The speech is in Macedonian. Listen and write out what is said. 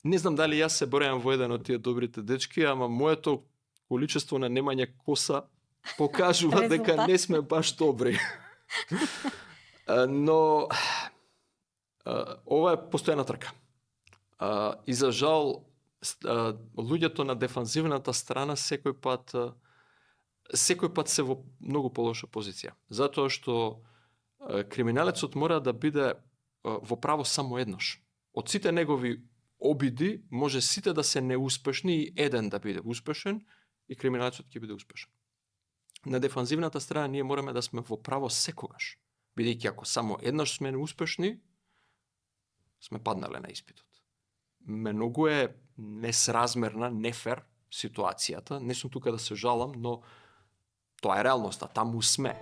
Не знам дали јас се бореам во еден од тие добрите дечки, ама моето количество на немање коса покажува дека не сме баш добри. Но ова е постојана трка. И за жал, луѓето на дефанзивната страна секој пат се во многу полоша позиција. Затоа што криминалецот мора да биде во право само еднаш. Од сите негови обиди може сите да се неуспешни и еден да биде успешен и криминалецот ќе биде успешен. На дефанзивната страна ние мораме да сме во право секогаш, бидејќи ако само еднаш сме неуспешни, сме паднале на испитот. Многу е несразмерна, нефер ситуацијата. Не сум тука да се жалам, но тоа е реалноста, таму сме.